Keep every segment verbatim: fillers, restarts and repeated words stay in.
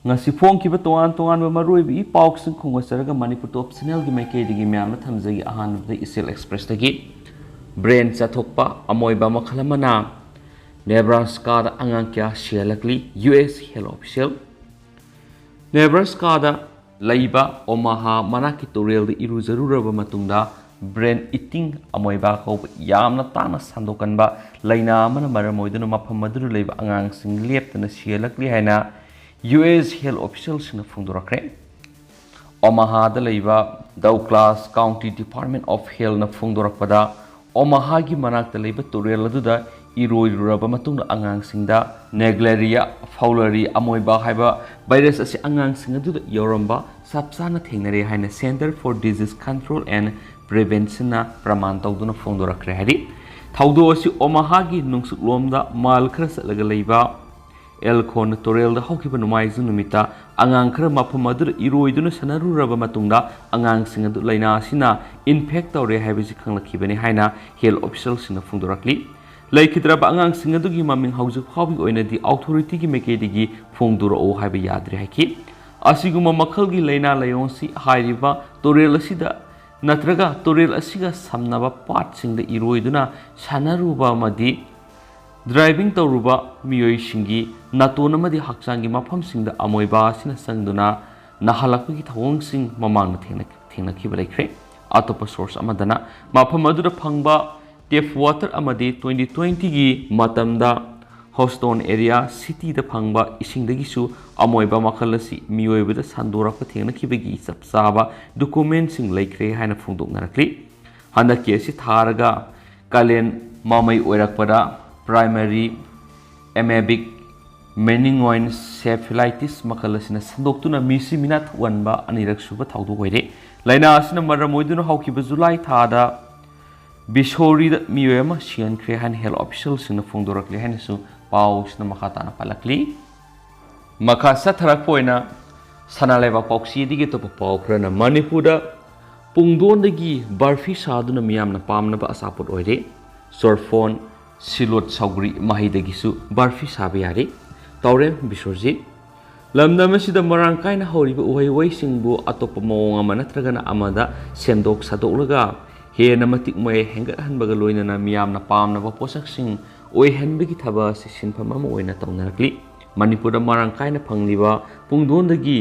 ꯉꯁꯤ ꯐꯣꯡꯈꯤꯕ ꯇꯣꯉꯥꯟ ꯇꯣꯉꯥꯟꯕ ꯃꯔꯨꯑꯣꯏꯕ ꯏ ꯄꯥꯎꯁꯤꯡ ꯈꯣꯡꯒꯠꯆꯔꯒ ꯃꯅꯤꯄꯨꯔ ꯇꯣꯞ ꯆꯦꯅꯦꯜꯒꯤ ꯃꯥꯏꯀꯩꯗꯒꯤ ꯃꯌꯥꯝꯅ ꯊꯝꯖꯒꯦ꯫ ꯑꯍꯥꯟꯕꯗ ꯏꯆꯦꯜ ꯑꯦꯛꯁꯄ꯭ꯔꯦꯁꯇꯒꯤ꯫ ꯕ꯭ꯔꯦꯟ ꯆꯥꯊꯣꯛꯄ ꯑꯃꯣꯏꯕ ꯃꯈꯜ ꯑꯃꯅ ꯅꯦꯕ꯭ꯔꯥꯁꯀꯥꯗ ꯑꯉꯥꯡ ꯀꯌꯥ ꯁꯤꯍꯜꯂꯛꯂꯤ, ꯌꯨ ꯑꯦꯁ ꯍꯦꯜꯊ ꯑꯣꯐꯤꯁꯤꯌꯦꯜ꯫ ꯅꯦꯕ꯭ꯔꯥꯁꯀꯥꯗ ꯂꯩꯕ ꯑꯣꯃꯥꯍꯥ ꯃꯅꯥꯛꯀꯤ ꯇꯨꯔꯦꯜꯗ ꯏꯔꯨꯖꯔꯨꯔꯕ ꯃꯇꯨꯡꯗ ꯕ꯭ꯔꯦꯟ ꯏꯇꯤꯡ ꯑꯃꯣꯏꯕ ꯀꯧꯕ ꯌꯥꯝꯅ ꯇꯥꯡꯅ ꯁꯟꯗꯣꯛꯀꯟꯕ ꯂꯥꯏꯅꯥ ꯑꯃꯅ ꯃꯔꯝ ꯑꯣꯏꯗꯨꯅ ꯃꯐꯝ ꯑꯗꯨꯗ ꯂꯩꯕ ꯑꯉꯥꯡꯁꯤꯡ ꯂꯦꯞꯇꯅ ꯁꯤꯍꯜꯂꯛꯂꯤ ꯍꯥꯏꯅ ꯌꯨ ꯑꯦꯁ ꯍꯦꯜꯊ ꯑꯣꯐꯤꯁꯤꯌꯦꯜꯁꯤꯡꯅ ꯐꯣꯡꯗꯣꯔꯛꯈ꯭ꯔꯦ꯫ ꯑꯣꯃꯥꯍꯥꯗ ꯂꯩꯕ ꯗꯥꯎꯒ꯭ꯂꯥꯁ ꯀꯥꯎꯟꯇꯤ ꯗꯤꯄꯥꯔꯠꯃꯦꯟ ꯑꯣꯐ ꯍꯦꯜꯊꯅ ꯐꯣꯡꯗꯣꯔꯛꯄꯗ, ꯑꯣꯃꯥꯍꯥꯒꯤ ꯃꯅꯥꯛꯇ ꯂꯩꯕ ꯇꯨꯔꯦꯜ ꯑꯗꯨꯗ ꯏꯔꯣꯏꯔꯨꯔꯕ ꯃꯇꯨꯡꯗ ꯑꯉꯥꯡꯁꯤꯡꯗ ꯅꯦꯒ꯭ꯂꯦꯔꯤꯌꯥ ꯐꯥꯎꯂꯔꯤ ꯑꯃꯣꯏꯕ ꯍꯥꯏꯕ ꯚꯥꯏꯔꯁ ꯑꯁꯤ ꯑꯉꯥꯡꯁꯤꯡ ꯑꯗꯨꯗ ꯌꯧꯔꯝꯕ ꯆꯞ ꯆꯥꯅ ꯊꯦꯡꯅꯔꯦ ꯍꯥꯏꯅ Center for Disease Control and Preventionꯅ ꯄ꯭ꯔꯃꯥꯟ ꯇꯧꯗꯨꯅ ꯐꯣꯡꯗꯣꯔꯛꯈ꯭ꯔꯦ ꯍꯥꯏꯔꯤ꯫ ꯊꯧꯗꯣꯛ ꯑꯁꯤ ꯑꯣꯃꯥꯍꯥꯒꯤ ꯅꯣꯡꯆꯨꯞꯂꯣꯝꯗ ꯃꯥꯏꯜ ꯈꯔ ꯆꯠꯂꯒ ꯂꯩꯕ ꯑꯦꯜ ꯈꯣꯟ ꯇꯨꯔꯦꯜꯗ ꯍꯧꯈꯤꯕ ꯅꯣꯡꯃꯥꯏꯖꯤꯡ ꯅꯨꯃꯤꯠꯇ ꯑꯉꯥꯡ ꯈꯔ ꯃꯐꯝ ꯑꯗꯨꯗ ꯏꯔꯣꯏꯗꯨꯅ ꯁꯥꯟꯅꯔꯨꯔꯕ ꯃꯇꯨꯡꯗ ꯑꯉꯥꯡꯁꯤꯡ ꯑꯗꯨ ꯂꯥꯏꯅꯥ ꯑꯁꯤꯅ ꯏꯟꯐꯦꯛ ꯇꯧꯔꯦ ꯍꯥꯏꯕꯁꯤ ꯈꯪꯂꯛꯈꯤꯕꯅꯤ ꯍꯥꯏꯅ ꯍꯦꯜꯊ ꯑꯣꯐꯤꯁꯤꯌꯦꯜꯁꯤꯡꯅ ꯐꯣꯡꯗꯣꯔꯛꯂꯤ꯫ ꯂꯩꯈꯤꯗ꯭ꯔꯕ ꯑꯉꯥꯡꯁꯤꯡ ꯑꯗꯨꯒꯤ ꯃꯃꯤꯡ ꯍꯧꯖꯤꯛ ꯐꯥꯎꯕꯒꯤ ꯑꯣꯏꯅꯗꯤ ꯑꯣꯊꯣꯔꯤꯇꯤꯒꯤ ꯃꯥꯏꯀꯩꯗꯒꯤ ꯐꯣꯡꯗꯣꯔꯛꯎ ꯍꯥꯏꯕ ꯌꯥꯗ꯭ꯔꯤ ꯍꯥꯏꯈꯤ꯫ ꯑꯁꯤꯒꯨꯝꯕ ꯃꯈꯜꯒꯤ ꯂꯥꯏꯅꯥ ꯂꯥꯏꯑꯣꯡꯁꯤ ꯍꯥꯏꯔꯤꯕ ꯇꯨꯔꯦꯜ ꯑꯁꯤꯗ ꯅꯠꯇ꯭ꯔꯒ ꯇꯨꯔꯦꯜ ꯑꯁꯤꯒ ꯁꯝꯅꯕ ꯄꯥꯠꯁꯤꯡꯗ ꯏꯔꯣꯏꯗꯨꯅ ꯁꯥꯟꯅꯔꯨꯕ ꯑꯃꯗꯤ ꯗ꯭ꯔꯥꯏꯚꯤꯡ ꯇꯧꯔꯨꯕ ꯃꯤꯑꯣꯏꯁꯤꯡꯒꯤ ꯅꯥꯇꯣꯟ ꯑꯃꯗꯤ ꯍꯛꯆꯥꯡꯒꯤ ꯃꯐꯝꯁꯤꯡꯗ ꯑꯃꯣꯏꯕ ꯑꯁꯤꯅ ꯆꯪꯗꯨꯅ ꯅꯥꯍꯜꯂꯛꯄꯒꯤ ꯊꯧꯑꯣꯡꯁꯤꯡ ꯃꯃꯥꯡꯗ ꯊꯦꯡꯅ-, ꯊꯦꯡꯅꯈꯤꯕ ꯂꯩꯈ꯭ꯔꯦ꯫ ꯑꯇꯣꯞꯄ ꯁꯣꯔꯁ ꯑꯃꯗꯅ ꯃꯐꯝ ꯑꯗꯨꯗ ꯐꯪꯕ ꯇꯦꯞ ꯋꯥꯇꯔ ꯑꯃꯗꯤ twenty twentyꯒꯤ ꯃꯇꯝꯗ ꯍꯣꯁꯇꯣꯟ ꯑꯦꯔꯤꯌꯥ ꯁꯤꯇꯤꯗ ꯐꯪꯕ ꯏꯁꯤꯡꯗꯒꯤꯁꯨ ꯑꯃꯣꯏꯕ ꯃꯈꯜ ꯑꯁꯤ ꯃꯤꯑꯣꯏꯕꯗ ꯁꯟꯗꯣꯔꯛꯄ ꯊꯦꯡꯅꯈꯤꯕꯒꯤ ꯆꯞ ꯆꯥꯕ ꯗꯣꯀꯨꯃꯦꯟꯁꯤꯡ ꯂꯩꯈ꯭ꯔꯦ ꯍꯥꯏꯅ ꯐꯣꯡꯗꯣꯛꯅꯔꯛꯂꯤ꯫ ꯍꯟꯗꯛꯀꯤ ꯑꯁꯤ ꯊꯥꯔꯒ ꯀꯥꯂꯦꯟ ꯃꯃꯩ ꯑꯣꯏꯔꯛꯄꯗ ꯄ꯭ꯔꯥꯏꯃꯔꯤ ꯑꯦꯃꯦꯕꯤꯛ ꯃꯦꯅꯤꯡꯑꯣꯏꯟꯁꯦꯐꯦꯂꯥꯏꯇꯤꯁ ꯃꯈꯜ ꯑꯁꯤꯅ ꯁꯟꯗꯣꯛꯇꯨꯅ ꯃꯤꯁꯤ ꯃꯤꯅꯥ ꯊꯣꯛꯍꯟꯕ ꯑꯅꯤꯔꯛ ꯁꯨꯕ ꯊꯧꯗꯣꯛ ꯑꯣꯏꯔꯦ꯫ ꯂꯥꯏꯅꯥ ꯑꯁꯤꯅ ꯃꯔꯝ ꯑꯣꯏꯗꯨꯅ ꯍꯧꯈꯤꯕ ꯖꯨꯂꯥꯏ ꯊꯥꯗ ꯕꯤꯁꯣꯔꯤꯗ ꯃꯤꯑꯣꯏ ꯑꯃ ꯁꯤꯍꯟꯈ꯭ꯔꯦ ꯍꯥꯏꯅ ꯍꯦꯜꯊ ꯑꯣꯐꯤꯁꯤꯌꯦꯜꯁꯤꯡꯅ ꯐꯣꯡꯗꯣꯔꯛꯂꯤ ꯍꯥꯏꯅꯁꯨ ꯄꯥꯎꯁꯤꯅ ꯃꯈꯥ ꯇꯥꯅ ꯄꯜꯂꯛꯂꯤ꯫ ꯃꯈꯥ ꯆꯠꯊꯔꯛꯄ ꯑꯣꯏꯅ ꯁꯅꯥ ꯂꯩꯕꯥꯛ ꯄꯥꯎꯆꯦꯗꯒꯤ ꯑꯇꯣꯞꯄ ꯄꯥꯎ ꯈꯔꯅ ꯃꯅꯤꯄꯨꯔꯗ ꯄꯨꯡꯗꯣꯟꯗꯒꯤ ꯕꯔꯐꯤ ꯁꯥꯗꯨꯅ ꯃꯤꯌꯥꯝꯅ ꯄꯥꯝꯅꯕ ꯑꯆꯥꯄꯣꯠ ꯑꯣꯏꯔꯦ꯫ ꯆꯣꯔꯐꯣꯟ, ꯁꯤꯂꯣꯠ ꯁꯧꯒ꯭ꯔꯤ ꯃꯍꯩꯗꯒꯤꯁꯨ ꯕꯔꯐꯤ ꯁꯥꯕ ꯌꯥꯔꯦ꯫ ꯇꯥꯎꯔꯦꯝ ꯕꯤꯁ꯭ꯋꯖꯤꯠ꯫ ꯂꯝꯗꯝ ꯑꯁꯤꯗ ꯃꯔꯥꯡ ꯀꯥꯏꯅ ꯍꯧꯔꯤꯕ ꯎꯍꯩ ꯋꯥꯍꯩꯁꯤꯡꯕꯨ ꯑꯇꯣꯞꯄ ꯃꯑꯣꯡ ꯑꯃ ꯅꯠꯇ꯭ꯔꯒꯅ ꯑꯃꯗ ꯁꯦꯝꯗꯣꯛ ꯁꯥꯗꯣꯛꯂꯒ ꯍꯦꯟꯅ ꯃꯇꯤꯛ ꯃꯌꯥꯏ ꯍꯦꯟꯒꯠꯍꯟꯕꯒ ꯂꯣꯏꯅꯅ ꯃꯤꯌꯥꯝꯅ ꯄꯥꯝꯅꯕ ꯄꯣꯠꯁꯛꯁꯤꯡ ꯑꯣꯏꯍꯟꯕꯒꯤ ꯊꯕꯛ ꯑꯁꯤ ꯁꯤꯟꯐꯝ ꯑꯃ ꯑꯣꯏꯅ ꯇꯧꯅꯔꯛꯂꯤ꯫ ꯃꯅꯤꯄꯨꯔꯗ ꯃꯔꯥꯡ ꯀꯥꯏꯅ ꯐꯪꯂꯤꯕ ꯄꯨꯡꯗꯣꯟꯗꯒꯤ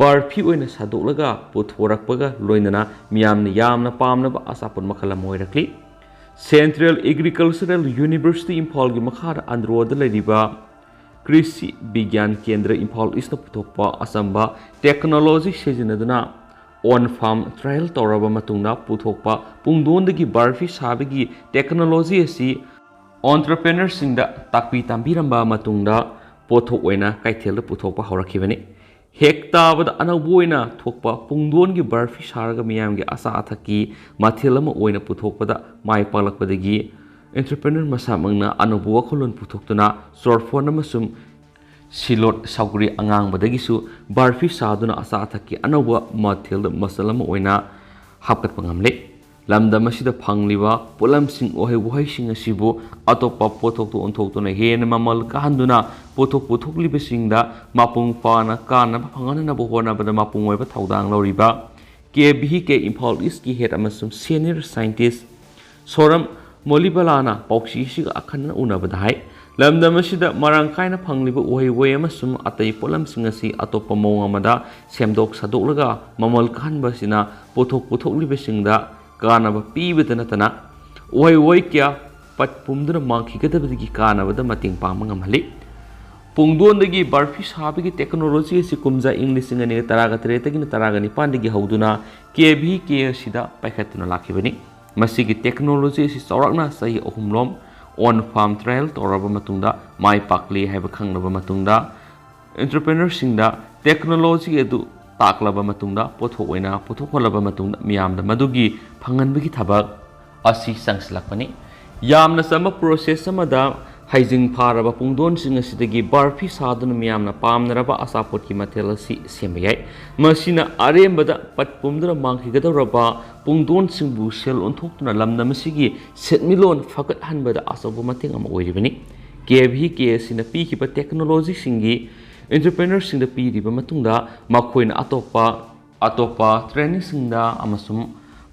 ꯕꯔꯐꯤ ꯑꯣꯏꯅ ꯁꯥꯗꯣꯛꯂꯒ ꯄꯨꯊꯣꯔꯛꯄꯒ ꯂꯣꯏꯅꯅ ꯃꯤꯌꯥꯝꯅ ꯌꯥꯝꯅ ꯄꯥꯝꯅꯕ ꯑꯆꯥꯄꯣꯠ ꯃꯈꯜ ꯑꯃ ꯑꯣꯏꯔꯛꯂꯤ꯫ Central Agricultural University ꯏꯝꯐꯥꯜꯒꯤ ꯃꯈꯥꯗ ꯑꯟꯗ꯭ꯔꯣꯗ ꯂꯩꯔꯤꯕ ꯀ꯭ꯔꯤꯁꯤ ꯕꯤꯒ꯭ꯌꯥꯟ ꯀꯦꯟꯗ꯭ꯔ ꯏꯝꯐꯥꯜ ꯏꯁꯅ ꯄꯨꯊꯣꯛꯄ ꯑꯆꯝꯕ technology ꯁꯤꯖꯤꯟꯅꯗꯨꯅ on farm trial ꯇꯧꯔꯕ ꯃꯇꯨꯡꯗ ꯄꯨꯊꯣꯛꯄ ꯄꯨꯡꯗꯣꯟꯗꯒꯤ ꯕꯔꯐꯤ ꯁꯥꯕꯒꯤ technology ꯑꯁꯤ entrepreneurꯁꯤꯡꯗ ꯇꯥꯛꯄꯤ ꯇꯝꯕꯤꯔꯝꯕ ꯃꯇꯨꯡꯗ ꯄꯣꯠꯊꯣꯛ ꯑꯣꯏꯅ ꯀꯩꯊꯦꯜꯗ ꯄꯨꯊꯣꯛꯄ ꯍꯧꯔꯛꯈꯤꯕꯅꯤ꯫ ꯍꯦꯛ ꯇꯥꯕꯗ ꯑꯅꯧꯕ ꯑꯣꯏꯅ ꯊꯣꯛꯄ ꯄꯨꯡꯗꯣꯟꯒꯤ ꯕꯔꯐꯤ ꯁꯥꯔꯒ ꯃꯤꯌꯥꯝꯒꯤ ꯑꯆꯥ ꯑꯊꯛꯀꯤ ꯃꯊꯦꯜ ꯑꯃ ꯑꯣꯏꯅ ꯄꯨꯊꯣꯛꯄꯗ ꯃꯥꯏ ꯄꯥꯛꯂꯛꯄꯗꯒꯤ entrepreneur ꯃꯁꯥꯃꯛꯅ ꯑꯅꯧꯕ ꯋꯥꯈꯜꯂꯣꯟ ꯄꯨꯊꯣꯛꯇꯨꯅ ꯆꯣꯔꯐꯣꯟ ꯑꯃꯁꯨꯡ ꯁꯤꯂꯣꯠ ꯁꯧꯒ꯭ꯔꯤ ꯑꯉꯥꯡꯕꯗꯒꯤꯁꯨ ꯕꯔꯐꯤ ꯁꯥꯗꯨꯅ ꯑꯆꯥ ꯑꯊꯛꯀꯤ ꯑꯅꯧꯕ ꯃꯊꯦꯜꯗ ꯃꯆꯜ ꯑꯃ ꯑꯣꯏꯅ ꯍꯥꯞꯀꯠꯄ ꯉꯝꯂꯦ꯫ ꯂꯝꯗꯝ ꯑꯁꯤꯗ ꯐꯪꯂꯤꯕ ꯄꯣꯠꯂꯝꯁꯤꯡ, ꯎꯍꯩ ꯋꯥꯍꯩꯁꯤꯡ ꯑꯁꯤꯕꯨ ꯑꯇꯣꯞꯄ ꯄꯣꯠꯊꯣꯛꯇ ꯑꯣꯟꯊꯣꯛꯇꯨꯅ ꯍꯦꯟꯅ ꯃꯃꯜ ꯀꯥꯍꯟꯗꯨꯅ ꯄꯣꯠꯊꯣꯛ ꯄꯨꯊꯣꯛꯂꯤꯕꯁꯤꯡꯗ ꯃꯄꯨꯡ ꯐꯥꯅ ꯀꯥꯟꯅꯕ ꯐꯪꯍꯟꯅꯕ ꯍꯣꯠꯅꯕꯗ ꯃꯄꯨꯡ ꯑꯣꯏꯕ ꯊꯧꯗꯥꯡ ꯂꯧꯔꯤꯕ ꯀꯦ ꯚꯤ ꯀꯦ ꯏꯝꯐꯥꯜ ꯏꯁꯀꯤ head ꯑꯃꯁꯨꯡ senior scientist ꯁꯣꯔꯝ ꯃꯣꯂꯤꯕꯂꯥꯅ ꯄꯥꯎꯆꯦꯁꯤꯒ ꯑꯈꯟꯅꯅ ꯎꯅꯕꯗ ꯍꯥꯏ, ꯂꯝꯗꯝ ꯑꯁꯤꯗ ꯃꯔꯥꯡ ꯀꯥꯏꯅ ꯐꯪꯂꯤꯕ ꯎꯍꯩ ꯋꯥꯍꯩ ꯑꯃꯁꯨꯡ ꯑꯇꯩ ꯄꯣꯠꯂꯝꯁꯤꯡ ꯑꯁꯤ ꯑꯇꯣꯞꯄ ꯃꯑꯣꯡ ꯑꯃꯗ ꯁꯦꯝꯗꯣꯛ ꯁꯥꯗꯣꯛꯂꯒ ꯃꯃꯜ ꯀꯥꯍꯟꯕ ꯑꯁꯤꯅ ꯄꯣꯠꯊꯣꯛ ꯄꯨꯊꯣꯛꯂꯤꯕꯁꯤꯡꯗ ꯀꯥꯟꯅꯕ ꯄꯤꯕꯇ ꯅꯠꯇꯅ ꯎꯍꯩ ꯋꯥꯍꯩ ꯀꯌꯥ ꯄꯠ ꯄꯨꯝꯗꯨꯅ ꯃꯥꯡꯈꯤꯒꯗꯕꯗꯒꯤ ꯀꯥꯟꯅꯕꯗ ꯃꯇꯦꯡ ꯄꯥꯡꯕ ꯉꯝꯍꯜꯂꯤ꯫ ꯄꯨꯡꯗꯣꯟꯗꯒꯤ ꯕꯔꯐꯤ ꯁꯥꯕꯒꯤ technology ꯑꯁꯤ ꯀꯨꯝꯖꯥ ꯏꯪ ꯂꯤꯁꯤꯡ ꯑꯅꯤꯒ ꯇꯔꯥꯒ ꯇꯔꯦꯠꯇꯒꯤꯅ ꯇꯔꯥꯒ ꯅꯤꯄꯥꯟꯗꯒꯤ ꯍꯧꯗꯨꯅ ꯀꯦ ꯚꯤ ꯀꯦ ꯑꯁꯤꯗ ꯄꯥꯏꯈꯠꯇꯨꯅ ꯂꯥꯛꯈꯤꯕꯅꯤ꯫ ꯃꯁꯤꯒꯤ technology ꯑꯁꯤ ꯆꯥꯎꯔꯥꯛꯅ ꯆꯍꯤ ꯑꯍꯨꯝꯂꯣꯝ on farm trial ꯇꯧꯔꯕ ꯃꯇꯨꯡꯗ ꯃꯥꯏ ꯄꯥꯛꯂꯤ ꯍꯥꯏꯕ ꯈꯪꯂꯕ ꯃꯇꯨꯡꯗ entrepreneurꯁꯤꯡꯗ technology ꯑꯗꯨ ꯇꯥꯛꯂꯕ ꯃꯇꯨꯡꯗ ꯄꯣꯠꯊꯣꯛ ꯑꯣꯏꯅ ꯄꯨꯊꯣꯛꯍꯜꯂꯕ ꯃꯇꯨꯡꯗ ꯃꯤꯌꯥꯝꯗ ꯃꯗꯨꯒꯤ ꯐꯪꯍꯟꯕꯒꯤ ꯊꯕꯛ ꯑꯁꯤ ꯆꯪꯁꯤꯜꯂꯛꯄꯅꯤ꯫ ꯌꯥꯝꯅ ꯆꯝꯕ process ꯑꯃꯗ ꯍꯩꯖꯤꯡ ꯐꯥꯔꯕ ꯄꯨꯡꯗꯣꯟꯁꯤꯡ ꯑꯁꯤꯗꯒꯤ ꯕꯔꯐꯤ ꯁꯥꯗꯨꯅ ꯃꯤꯌꯥꯝꯅ ꯄꯥꯝꯅꯔꯕ ꯑꯆꯥꯄꯣꯠꯀꯤ ꯃꯊꯦꯜ ꯑꯁꯤ ꯁꯦꯝꯕ ꯌꯥꯏ꯫ ꯃꯁꯤꯅ ꯑꯔꯦꯝꯕꯗ ꯄꯠ ꯄꯨꯝꯗꯨꯅ ꯃꯥꯡꯈꯤꯒꯗꯧꯔꯕ ꯄꯨꯡꯗꯣꯟꯁꯤꯡꯕꯨ ꯁꯦꯜ ꯑꯣꯟꯊꯣꯛꯇꯨꯅ ꯂꯝꯗꯝ ꯑꯁꯤꯒꯤ ꯁꯦꯟꯃꯤꯠꯂꯣꯟ ꯐꯒꯠꯍꯟꯕꯗ ꯑꯆꯧꯕ ꯃꯇꯦꯡ ꯑꯃ ꯑꯣꯏꯔꯤꯕꯅꯤ꯫ ꯀꯦ ꯚꯤ ꯀꯦ ꯑꯁꯤꯅ ꯄꯤꯈꯤꯕ technologyꯁꯤꯡꯒꯤ ꯑꯦꯟꯇꯔꯄ꯭ꯔꯦꯅꯔꯁꯤꯡꯗ ꯄꯤꯔꯤꯕ ꯃꯇꯨꯡꯗ ꯃꯈꯣꯏꯅ ꯑꯇꯣꯞꯄ ꯑꯇꯣꯞꯄ ꯇ꯭ꯔꯦꯅꯤꯡꯁꯤꯡꯗ ꯑꯃꯁꯨꯡ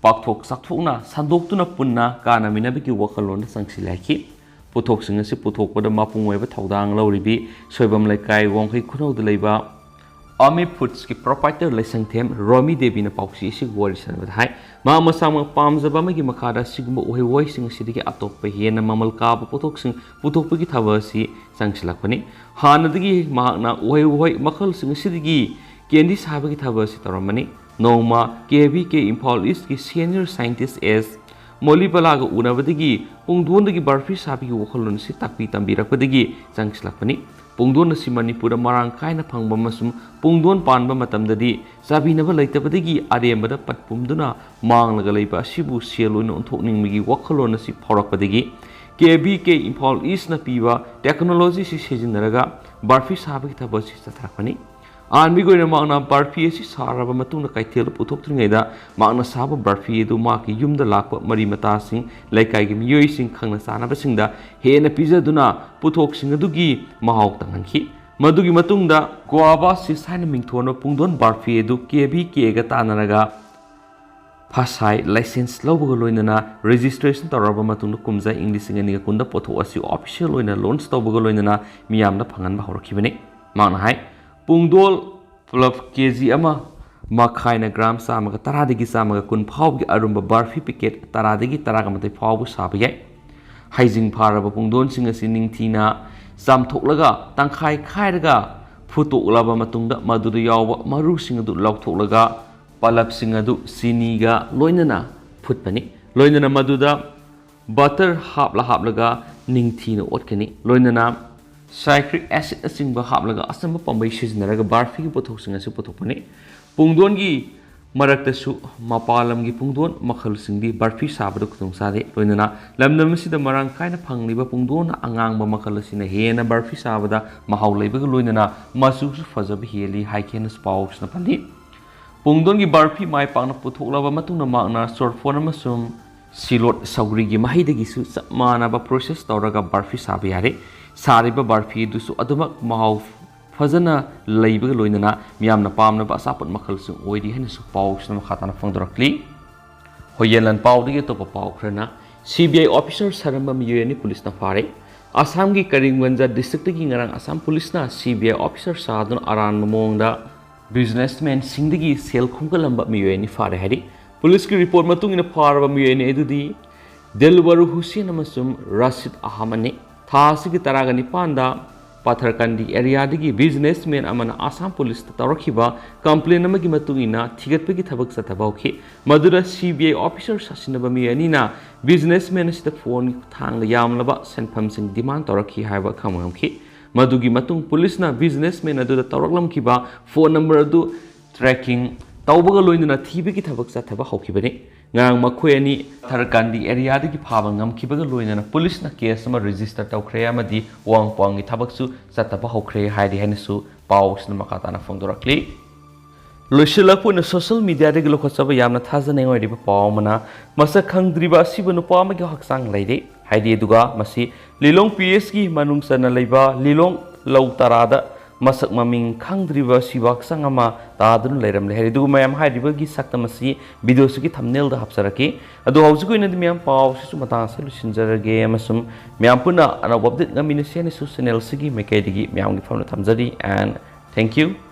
ꯄꯥꯛꯊꯣꯛ ꯆꯥꯎꯊꯣꯛꯅ ꯁꯟꯗꯣꯛꯇꯨꯅ ꯄꯨꯟꯅ ꯀꯥꯟꯅꯃꯤꯟꯅꯕꯒꯤ ꯋꯥꯈꯜꯂꯣꯟꯗ ꯆꯪꯁꯤꯜꯂꯛꯈꯤ꯫ ꯄꯣꯠꯊꯣꯛꯁꯤꯡ ꯑꯁꯤ ꯄꯨꯊꯣꯛꯄꯗ ꯃꯄꯨꯡ ꯑꯣꯏꯕ ꯊꯧꯗꯥꯡ ꯂꯧꯔꯤꯕꯤ ꯁꯣꯏꯕꯝ ꯂꯩꯀꯥꯏ ꯋꯥꯡꯈꯩ ꯈꯨꯅꯧꯗ ꯂꯩꯕ ꯑꯃꯤ ꯐꯨꯗꯁꯀꯤ ꯄ꯭ꯔꯣꯄꯥꯏꯇꯔ ꯂꯩꯁꯪꯊꯦꯝ ꯔꯣꯃꯤ ꯗꯦꯕꯤꯅ ꯄꯥꯎꯆꯦ ꯑꯁꯤꯒ ꯋꯥꯔꯤ ꯁꯥꯟꯅꯕꯗ ꯍꯥꯏ, ꯃꯍꯥꯛ ꯃꯁꯥꯃꯛ ꯄꯥꯝꯖꯕ ꯑꯃꯒꯤ ꯃꯈꯥꯗ ꯑꯁꯤꯒꯨꯝꯕ ꯎꯍꯩ ꯋꯥꯍꯩꯁꯤꯡ ꯑꯁꯤꯗꯒꯤ ꯑꯇꯣꯞꯄ ꯍꯦꯟꯅ ꯃꯃꯜ ꯀꯥꯕ ꯄꯣꯠꯊꯣꯛꯁꯤꯡ ꯄꯨꯊꯣꯛꯄꯒꯤ ꯊꯕꯛ ꯑꯁꯤ ꯆꯪꯁꯤꯜꯂꯛꯄꯅꯤ꯫ ꯍꯥꯟꯅꯗꯒꯤ ꯃꯍꯥꯛꯅ ꯎꯍꯩ ꯋꯥꯍꯩ ꯃꯈꯜꯁꯤꯡ ꯑꯁꯤꯗꯒꯤ ꯀꯦꯟꯗꯤ ꯁꯥꯕꯒꯤ ꯊꯕꯛ ꯑꯁꯤ ꯇꯧꯔꯝꯕꯅꯤ꯫ ꯅꯣꯡꯃ ꯀꯦ ꯚꯤ ꯀꯦ ꯏꯝꯐꯥꯜ ꯏꯁꯀꯤ ꯁꯦꯅꯤꯌꯔ ꯁꯥꯏꯟꯇꯤꯁ ꯑꯦꯁ ꯃꯣꯂꯤꯕꯂꯥꯒ ꯎꯅꯕꯗꯒꯤ ꯄꯨꯡꯗꯣꯟꯗꯒꯤ ꯕꯔꯐꯤ ꯁꯥꯕꯒꯤ ꯋꯥꯈꯜꯂꯣꯟ ꯑꯁꯤ ꯇꯥꯛꯄꯤ ꯇꯝꯕꯤꯔꯛꯄꯗꯒꯤ ꯆꯪꯁꯤꯜꯂꯛꯄꯅꯤ꯫ ꯄꯨꯡꯗꯣꯟ ꯑꯁꯤ ꯃꯅꯤꯄꯨꯔꯗ ꯃꯔꯥꯡ ꯀꯥꯏꯅ ꯐꯪꯕ ꯑꯃꯁꯨꯡ ꯄꯨꯡꯗꯣꯟ ꯄꯥꯟꯕ ꯃꯇꯝꯗꯗꯤ ꯆꯥꯕꯤꯅꯕ ꯂꯩꯇꯕꯗꯒꯤ ꯑꯔꯦꯝꯕꯗ ꯄꯠ ꯄꯨꯝꯗꯨꯅ ꯃꯥꯡꯂꯒ ꯂꯩꯕ ꯑꯁꯤꯕꯨ ꯁꯦꯜ ꯑꯣꯏꯅ ꯑꯣꯟꯊꯣꯛꯅꯤꯡꯕꯒꯤ ꯋꯥꯈꯜꯂꯣꯟ ꯑꯁꯤ ꯐꯥꯎꯔꯛꯄꯗꯒꯤ ꯀꯦ ꯚꯤ ꯀꯦ ꯏꯝꯐꯥꯜ ꯏꯁꯅ ꯄꯤꯕ ꯇꯦꯛꯅꯣꯂꯣꯖꯤ ꯑꯁꯤ ꯁꯤꯖꯤꯟꯅꯔꯒ ꯕꯔꯐꯤ ꯁꯥꯕꯒꯤ ꯊꯕꯛ ꯑꯁꯤ ꯆꯠꯊꯔꯛꯄꯅꯤ꯫ ꯑꯍꯥꯟꯕꯒꯤ ꯑꯣꯏꯅ ꯃꯍꯥꯛꯅ ꯕꯔꯐꯤ ꯑꯁꯤ ꯁꯥꯔꯕ ꯃꯇꯨꯡꯗ ꯀꯩꯊꯦꯜꯗ ꯄꯨꯊꯣꯛꯇ꯭ꯔꯤꯉꯩꯗ ꯃꯍꯥꯛꯅ ꯁꯥꯕ ꯕꯔꯐꯤ ꯑꯗꯨ ꯃꯍꯥꯛꯀꯤ ꯌꯨꯝꯗ ꯂꯥꯛꯄ ꯃꯔꯤ ꯃꯇꯥꯁꯤꯡ, ꯂꯩꯀꯥꯏꯒꯤ ꯃꯤꯑꯣꯏꯁꯤꯡ, ꯈꯪꯅ ꯆꯥꯟꯅꯕꯁꯤꯡꯗ ꯍꯦꯟꯅ ꯄꯤꯖꯗꯨꯅ ꯄꯣꯠꯊꯣꯛꯁꯤꯡ ꯑꯗꯨꯒꯤ ꯃꯍꯥꯎ ꯇꯪꯍꯟꯈꯤ꯫ ꯃꯗꯨꯒꯤ ꯃꯇꯨꯡꯗ ꯒꯣꯋꯥꯕꯥ ꯁꯤꯁ ꯍꯥꯏꯅ ꯃꯤꯡꯊꯣꯟꯕ ꯄꯨꯡꯗꯣꯟ ꯕꯔꯐꯤ ꯑꯗꯨ ꯀꯦ ꯚꯤ ꯀꯦꯒ ꯇꯥꯟꯅꯔꯒ ꯐꯁꯥꯏ ꯂꯥꯏꯁꯦꯟꯁ ꯂꯧꯕꯒ ꯂꯣꯏꯅꯅ ꯔꯦꯖꯤꯁꯇ꯭ꯔꯦꯁꯟ ꯇꯧꯔꯕ ꯃꯇꯨꯡꯗ ꯀꯨꯝꯖꯥ ꯏꯪ ꯂꯤꯁꯤꯡ ꯑꯅꯤꯒ ꯀꯨꯟꯗ ꯄꯣꯠꯊꯣꯛ ꯑꯁꯤ ꯑꯣꯐꯤꯁꯤꯌꯦꯜ ꯑꯣꯏꯅ ꯂꯣꯟꯆ ꯇꯧꯕꯒ ꯂꯣꯏꯅꯅ ꯃꯤꯌꯥꯝꯗ ꯐꯪꯍꯟꯕ ꯍꯧꯔꯛꯈꯤꯕꯅꯤ꯫ ꯃꯍꯥꯛꯅ ꯍꯥꯏ, ꯄꯨꯡꯗꯣꯜ ꯄꯨꯂꯞ ꯀꯦ ꯖꯤ ꯑꯃ ꯃꯈꯥꯏꯅ ꯒ꯭ꯔꯥꯝ ꯆꯥꯝꯃꯒ ꯇꯔꯥꯗꯒꯤ ꯆꯥꯝꯃꯒ ꯀꯨꯟ ꯐꯥꯎꯕꯒꯤ ꯑꯔꯨꯝꯕ ꯕꯔꯐꯤ ꯄꯦꯀꯦꯠ ꯇꯔꯥꯗꯒꯤ ꯇꯔꯥꯒ ꯃꯥꯊꯣꯏ ꯐꯥꯎꯕ ꯁꯥꯕ ꯌꯥꯏ꯫ ꯍꯩꯖꯤꯡ ꯐꯥꯔꯕ ꯄꯨꯡꯗꯣꯟꯁꯤꯡ ꯑꯁꯤ ꯅꯤꯡꯊꯤꯅ ꯆꯥꯝꯊꯣꯛꯂꯒ ꯇꯪꯈꯥꯏ ꯈꯥꯏꯔꯒ ꯐꯨꯠꯇꯣꯛꯂꯕ ꯃꯇꯨꯡꯗ ꯃꯗꯨꯗ ꯌꯥꯎꯕ ꯃꯔꯨꯁꯤꯡ ꯑꯗꯨ ꯂꯧꯊꯣꯛꯂꯒ ꯄꯜꯂꯞꯁꯤꯡ ꯑꯗꯨ ꯆꯤꯅꯤꯒ ꯂꯣꯏꯅꯅ ꯐꯨꯠꯄꯅꯤ꯫ ꯂꯣꯏꯅꯅ ꯃꯗꯨꯗ ꯕꯇꯔ ꯍꯥꯞꯂ ꯍꯥꯞꯂꯒ ꯅꯤꯡꯊꯤꯅ ꯑꯣꯠꯀꯅꯤ꯫ ꯂꯣꯏꯅꯅ ꯁꯥꯏꯀ꯭ꯔꯤꯛ ꯑꯦꯁꯤꯗꯅꯆꯤꯡꯕ ꯍꯥꯞꯂꯒ ꯑꯆꯝꯕ ꯄꯥꯝꯕꯩ ꯁꯤꯖꯤꯟꯅꯔꯒ ꯕꯔꯐꯤꯒꯤ ꯄꯣꯠꯊꯣꯛꯁꯤꯡ ꯑꯁꯤ ꯄꯨꯊꯣꯛꯄꯅꯤ꯫ ꯄꯨꯡꯗꯣꯟꯒꯤ ꯃꯔꯛꯇꯁꯨ ꯃꯄꯥꯟ ꯂꯝꯒꯤ ꯄꯨꯡꯗꯣꯟ ꯃꯈꯜꯁꯤꯡꯗꯤ ꯕꯔꯐꯤ ꯁꯥꯕꯗ ꯈꯨꯗꯣꯡ ꯆꯥꯗꯦ꯫ ꯂꯣꯏꯅꯅ ꯂꯝꯗꯝ ꯑꯁꯤꯗ ꯃꯔꯥꯡ ꯀꯥꯏꯅ ꯐꯪꯂꯤꯕ ꯄꯨꯡꯗꯣꯟ ꯑꯉꯥꯡꯕ ꯃꯈꯜ ꯑꯁꯤꯅ ꯍꯦꯟꯅ ꯕꯔꯐꯤ ꯁꯥꯕꯗ ꯃꯍꯥꯎ ꯂꯩꯕꯒ ꯂꯣꯏꯅꯅ ꯃꯆꯨꯁꯨ ꯐꯖꯕ ꯍꯦꯜꯂꯤ ꯍꯥꯏꯈꯤꯅ ꯄꯥꯎꯁꯤꯅ ꯄꯜꯂꯤ꯫ ꯄꯨꯡꯗꯣꯟꯒꯤ ꯕꯔꯐꯤ ꯃꯥꯏ ꯄꯥꯛꯅ ꯄꯨꯊꯣꯛꯂꯕ ꯃꯇꯨꯡꯗ ꯃꯍꯥꯛꯅ ꯆꯣꯔꯐꯣꯟ ꯑꯃꯁꯨꯡ ꯁꯤꯂꯣꯠ ꯁꯧꯒ꯭ꯔꯤꯒꯤ ꯃꯍꯩꯗꯒꯤꯁꯨ ꯆꯞ ꯃꯥꯟꯅꯕ ꯄ꯭ꯔꯣꯁꯦꯁ ꯇꯧꯔꯒ ꯕꯔꯐꯤ ꯁꯥꯕ ꯌꯥꯔꯦ꯫ ꯁꯥꯔꯤꯕ ꯕꯔꯐꯤ ꯑꯗꯨꯁꯨ ꯑꯗꯨꯃꯛ ꯃꯍꯥꯎ ꯐꯖꯅ ꯂꯩꯕꯒ ꯂꯣꯏꯅꯅ ꯃꯤꯌꯥꯝꯅ ꯄꯥꯝꯅꯕ ꯑꯆꯥꯄꯣꯠ ꯃꯈꯜꯁꯨ ꯑꯣꯏꯔꯤ ꯍꯥꯏꯅꯁꯨ ꯄꯥꯎꯁꯤꯅ ꯃꯈꯥ ꯇꯥꯅ ꯐꯣꯡꯗꯣꯔꯛꯂꯤ꯫ ꯍꯣꯏꯌꯦꯟꯂꯥꯟ ꯄꯥꯎꯗꯒꯤ ꯑꯇꯣꯞꯄ ꯄꯥꯎ ꯈꯔꯅ, ꯁꯤ ꯕꯤ ꯑꯥꯏ ꯑꯣꯐꯤꯁꯔ ꯁꯥꯔꯝꯕ ꯃꯤꯑꯣꯏ ꯑꯅꯤ ꯄꯨꯂꯤꯁꯅ ꯐꯥꯔꯦ꯫ ꯑꯁꯥꯝꯒꯤ ꯀꯔꯤꯝꯒꯟꯖ ꯗꯤꯁꯇ꯭ꯔꯤꯛꯇꯒꯤ ꯉꯔꯥꯡ ꯑꯁꯥꯝ ꯄꯨꯂꯤꯁꯅ ꯁꯤ ꯕꯤ ꯑꯥꯏ ꯑꯣꯐꯤꯁꯔ ꯁꯥꯗꯨꯅ ꯑꯔꯥꯟꯕ ꯃꯑꯣꯡꯗ ꯕꯤꯖꯤꯅꯦꯁꯃꯦꯟꯁꯤꯡꯗꯒꯤ ꯁꯦꯜ ꯈꯣꯝꯒꯠꯂꯝꯕ ꯃꯤꯑꯣꯏ ꯑꯅꯤ ꯐꯥꯔꯦ ꯍꯥꯏꯔꯤ꯫ ꯄꯨꯂꯤꯁꯀꯤ ꯔꯤꯄꯣꯔꯠ ꯃꯇꯨꯡ ꯏꯟꯅ ꯐꯥꯔꯕ ꯃꯤꯑꯣꯏ ꯑꯅꯤ ꯑꯗꯨꯗꯤ ꯗꯤꯜꯋꯔꯨ ꯍꯨꯁꯦꯟ ꯑꯃꯁꯨꯡ ꯔꯥꯁꯤꯗ ꯑꯍꯃꯗꯅꯤ꯫ ꯊꯥ ꯑꯁꯤꯒꯤ ꯇꯔꯥꯒ ꯅꯤꯄꯥꯟꯗ ꯄꯥꯊꯔꯀꯟꯗꯤ ꯑꯦꯔꯤꯌꯥꯗꯒꯤ ꯕꯤꯖꯤꯅꯦꯁꯃꯦꯟ ꯑꯃꯅ ꯑꯁꯥꯝ ꯄꯨꯂꯤꯁꯇ ꯇꯧꯔꯛꯈꯤꯕ ꯀꯝꯄ꯭ꯂꯦꯟ ꯑꯃꯒꯤ ꯃꯇꯨꯡ ꯏꯟꯅ ꯊꯤꯒꯠꯄꯒꯤ ꯊꯕꯛ ꯆꯠꯊꯕ ꯍꯧꯈꯤ꯫ ꯃꯗꯨꯗ ꯁꯤ ꯕꯤ ꯑꯥꯏ ꯑꯣꯐꯤꯁꯔ ꯁꯥꯁꯤꯟꯅꯕ ꯃꯤꯑꯣꯏ ꯑꯅꯤꯅ ꯕꯤꯖꯤꯅꯦꯁꯃꯦꯟ ꯑꯁꯤꯗ ꯐꯣꯟꯒꯤ ꯈꯨꯠꯊꯥꯡꯗ ꯌꯥꯝꯂꯕ ꯁꯦꯟꯐꯝꯁꯤꯡ ꯗꯤꯃꯥꯟ ꯇꯧꯔꯛꯈꯤ ꯍꯥꯏꯕ ꯈꯪꯕ ꯉꯝꯈꯤ꯫ ꯃꯗꯨꯒꯤ ꯃꯇꯨꯡ ꯄꯨꯂꯤꯁꯅ ꯕꯤꯖꯤꯅꯦꯁꯃꯦꯟ ꯑꯗꯨꯗ ꯇꯧꯔꯛꯂꯝꯈꯤꯕ ꯐꯣꯟ ꯅꯝꯕꯔ ꯑꯗꯨ ꯇ꯭ꯔꯦꯀꯤꯡ ꯇꯧꯕꯒ ꯂꯣꯏꯅꯅ ꯊꯤꯕꯒꯤ ꯊꯕꯛ ꯆꯠꯊꯕ ꯍꯧꯈꯤꯕꯅꯤ꯫ ꯉꯔꯥꯡ ꯃꯈꯣꯏ ꯑꯅꯤ ꯊꯔꯀꯥꯟꯗꯤ ꯑꯦꯔꯤꯌꯥꯗꯒꯤ ꯐꯥꯕ ꯉꯝꯈꯤꯕꯒ ꯂꯣꯏꯅꯅ ꯄꯨꯂꯤꯁꯅ ꯀꯦꯁ ꯑꯃ ꯔꯦꯖꯤꯁꯇꯔ ꯇꯧꯈ꯭ꯔꯦ ꯑꯃꯗꯤ ꯋꯥꯡ ꯄꯥꯎꯟꯒꯤ ꯊꯕꯛꯁꯨ ꯆꯠꯊꯕ ꯍꯧꯈ꯭ꯔꯦ ꯍꯥꯏꯔꯤ ꯍꯥꯏꯅꯁꯨ ꯄꯥꯎꯁꯤꯅ ꯃꯈꯥ ꯇꯥꯅ ꯐꯣꯡꯗꯣꯔꯛꯂꯤ꯫ ꯂꯣꯏꯁꯤꯜꯂꯛꯄ ꯑꯣꯏꯅ ꯁꯣꯁꯤꯌꯦꯜ ꯃꯤꯗꯤꯌꯥꯗꯒꯤ ꯂꯧꯈꯠꯆꯕ ꯌꯥꯝꯅ ꯊꯥꯖꯅꯤꯡꯉꯥꯏ ꯑꯣꯏꯔꯤꯕ ꯄꯥꯎ ꯑꯃꯅ, ꯃꯁꯛ ꯈꯪꯗ꯭ꯔꯤꯕ ꯑꯁꯤꯕ ꯅꯨꯄꯥ ꯑꯃꯒꯤ ꯍꯛꯆꯥꯡ ꯂꯩꯔꯤ ꯍꯥꯏꯔꯤ, ꯑꯗꯨꯒ ꯃꯁꯤ ꯂꯤꯂꯣꯡ ꯄꯤ ꯑꯦꯁꯀꯤ ꯃꯅꯨꯡ ꯆꯟꯅ ꯂꯩꯕ ꯂꯤꯂꯣꯡ ꯂꯧ ꯇꯔꯥꯗ ꯃꯁꯛ ꯃꯃꯤꯡ ꯈꯪꯗ꯭ꯔꯤꯕ ꯑꯁꯤꯕ ꯍꯛꯆꯥꯡ ꯑꯃ ꯇꯥꯗꯨꯅ ꯂꯩꯔꯝꯂꯦ ꯍꯥꯏꯔꯤ꯫ ꯑꯗꯨꯒ ꯃꯌꯥꯝ ꯍꯥꯏꯔꯤꯕꯒꯤ ꯁꯛꯇꯝ ꯑꯁꯤ ꯚꯤꯗꯤꯑꯣꯁꯤꯒꯤ ꯊꯝꯅꯦꯜꯗ ꯍꯥꯞꯆꯔꯛꯀꯦ꯫ ꯑꯗꯣ ꯍꯧꯖꯤꯛꯀꯤ ꯑꯣꯏꯅꯗꯤ ꯃꯌꯥꯝ ꯄꯥꯎꯁꯤꯁꯨ ꯃꯇꯥꯡ ꯑꯁꯤꯗ ꯂꯣꯏꯁꯤꯟꯖꯔꯒꯦ ꯑꯃꯁꯨꯡ ꯃꯌꯥꯝ ꯄꯨꯟꯅ ꯑꯅꯧꯕ ꯑꯞꯗꯦꯠ ꯉꯝꯃꯤꯟꯅꯁꯤ ꯍꯥꯏꯅꯁꯨ ꯆꯦꯅꯦꯜꯁꯤꯒꯤ ꯃꯥꯏꯀꯩꯗꯒꯤ ꯃꯌꯥꯝꯒꯤ ꯐꯝꯅ ꯊꯝꯖꯔꯤ꯫ And thank you꯫